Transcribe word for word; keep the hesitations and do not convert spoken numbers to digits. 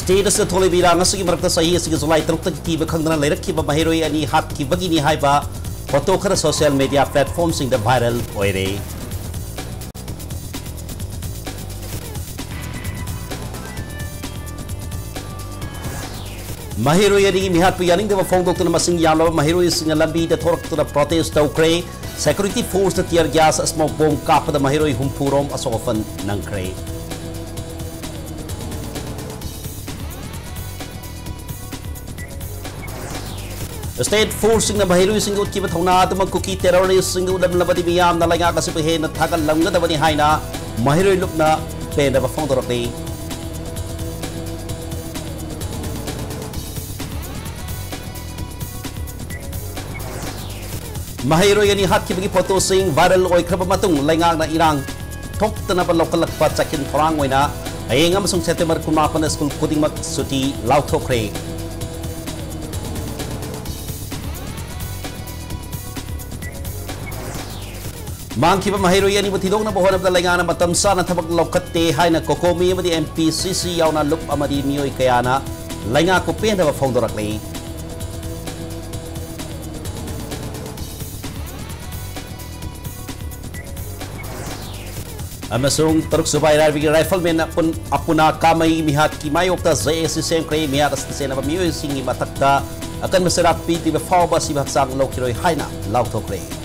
ꯁꯤꯗ ꯊꯣꯛꯂꯤꯕ ꯏꯔꯥꯡ ꯑꯁꯤꯒꯤ ꯃꯔꯛꯇ ꯆꯍꯤ ꯑꯁꯤꯒꯤ ꯖꯨꯂꯥꯏ ꯇꯔꯨꯛꯇꯒꯤ ꯊꯤꯕ ꯈꯪꯗꯅ ꯂꯩꯔꯛꯈꯤꯕ ꯃꯍꯩꯔꯣꯏ ꯑꯅꯤ ꯍꯥꯠꯈꯤꯕꯒꯤꯅꯤ ꯍꯥꯏꯕ ꯐꯣꯇꯣ ꯈꯔ ꯁꯣꯁꯤꯌꯦꯜ ꯃꯤꯗꯤꯌꯥ ꯄ꯭ꯂꯦꯠꯐꯣꯝꯁꯤꯡꯗ ꯚꯥꯏꯔꯦꯜ ꯑꯣꯏꯔꯦ꯫ ꯃꯍꯩꯔꯣꯏ ꯑꯅꯤꯒꯤ ꯃꯤꯍꯥꯠꯄꯨ ꯌꯥꯅꯤꯡꯗꯕ ꯐꯣꯡꯗꯣꯛꯇꯨꯅ ꯃꯁꯤꯡ ꯌꯥꯝꯂꯕ ꯃꯍꯩꯔꯣꯏꯁꯤꯡꯅ ꯂꯝꯕꯤꯗ ꯊꯣꯔꯛꯇꯨꯅ ꯄ꯭ꯔꯣꯇꯦꯁ ꯇꯧꯈ꯭ꯔꯦ꯫ ꯁꯦꯀ꯭ꯌꯨꯔꯤꯇꯤ ꯐꯣꯔꯁꯅ ꯇꯤꯌꯔ ꯒ꯭ꯌꯥꯁ, ꯁ꯭ꯃꯣꯛ ꯕꯣꯝ ꯀꯥꯞꯄꯗ ꯃꯍꯩꯔꯣꯏ ꯍꯨꯝꯐꯨ ꯔꯣꯝ ꯑꯁꯣꯛ ꯑꯄꯟ ꯅꯪꯈ꯭ꯔꯦ꯫ ꯁ꯭ꯇꯦꯠ ꯐꯣꯔꯁꯁꯤꯡꯅ ꯃꯍꯩꯔꯣꯏꯁꯤꯡꯗ ꯎꯠꯈꯤꯕ ꯊꯧꯅꯥ ꯑꯗꯨꯃꯛ ꯀꯨꯀꯤ ꯇꯦꯔꯣꯔꯤꯁꯁꯤꯡꯗ ꯎꯠꯂꯝꯂꯕꯗꯤ ꯃꯤꯌꯥꯝꯅ ꯂꯩꯉꯥꯛ ꯑꯁꯤꯕꯨ ꯍꯦꯟꯅ ꯊꯥꯒꯠꯂꯝꯒꯗꯕꯅꯤ ꯍꯥꯏꯅ ꯃꯍꯩꯔꯣꯏ ꯂꯨꯞꯅ ꯄꯦꯟꯗꯕ ꯐꯣꯡꯗꯣꯔꯛꯂꯤ꯫ ꯃꯍꯩꯔꯣꯏ ꯑꯅꯤ ꯍꯥꯠꯈꯤꯕꯒꯤ ꯐꯣꯇꯣꯁꯤꯡ ꯚꯥꯏꯔꯦꯜ ꯑꯣꯏꯈ꯭ꯔꯕ ꯃꯇꯨꯡ ꯂꯩꯉꯥꯛꯅ ꯏꯔꯥꯡ ꯊꯣꯛꯇꯅꯕ ꯂꯧꯈꯠꯂꯛꯄ ꯆꯦꯛꯁꯤꯟ ꯊꯧꯔꯥꯡ ꯑꯣꯏꯅ ꯍꯌꯦꯡ ꯑꯃꯁꯨꯡ ꯁꯦꯞꯇꯦꯝꯕꯔ ꯀꯨꯟꯃꯥꯄꯟꯗ ꯁ꯭ꯀꯨꯜ ꯈꯨꯗꯤꯡꯃꯛ ꯁꯨꯇꯤ ꯂꯥꯎꯊꯣꯛꯈ꯭ꯔꯦ꯫ ꯃꯥꯡꯈꯤꯕ ꯃꯍꯩꯔꯣꯏ ꯑꯅꯤꯕꯨ ꯊꯤꯗꯣꯛꯅꯕ ꯍꯣꯠꯅꯕꯗ ꯂꯩꯉꯥꯛꯅ ꯃꯇꯝ ꯆꯥꯅ ꯊꯕꯛ ꯂꯧꯈꯠꯇꯦ ꯍꯥꯏꯅ ꯀꯣꯀꯣꯃꯤ ꯑꯃꯗꯤ ꯑꯦꯝ ꯄꯤ ꯁꯤ ꯁꯤ ꯌꯥꯎꯅ ꯂꯨꯞ ꯑꯃꯗꯤ ꯃꯤꯑꯣꯏ ꯀꯌꯥꯅ ꯂꯩꯉꯥꯛꯄꯨ ꯄꯦꯟꯗꯕ ꯐꯣꯡꯗꯣꯔꯛꯂꯤ꯫ ꯑꯃꯁꯨꯡ ꯇꯔꯨꯛꯁꯨꯕ ꯑꯥꯏ ꯑꯥꯔ ꯕꯤꯒꯤ ꯔꯥꯏꯐꯜꯃꯦꯟ ꯑꯄꯨꯟ-, ꯑꯄꯨꯅꯥ ꯀꯥꯃꯩ ꯃꯤꯍꯥꯠꯀꯤ ꯃꯥꯌꯣꯛꯇ ꯖꯦ ꯑꯦ ꯁꯤ ꯁꯦꯝꯈ꯭ꯔꯦ꯫ ꯃꯤꯍꯥꯠ ꯑꯁꯤꯗ ꯆꯦꯟꯅꯕ ꯃꯤꯑꯣꯏꯁꯤꯡꯒꯤ ꯃꯊꯛꯇ ꯑꯀꯟꯕ ꯆꯩꯔꯥꯛ ꯄꯤꯗ꯭ꯔꯤꯕ ꯐꯥꯎꯕ ꯑꯁꯤꯕ ꯍꯛꯆꯥꯡ ꯂꯧꯈꯤꯔꯣꯏ ꯍꯥꯏꯅ ꯂꯥꯎꯊꯣꯛꯈ꯭ꯔꯦ꯫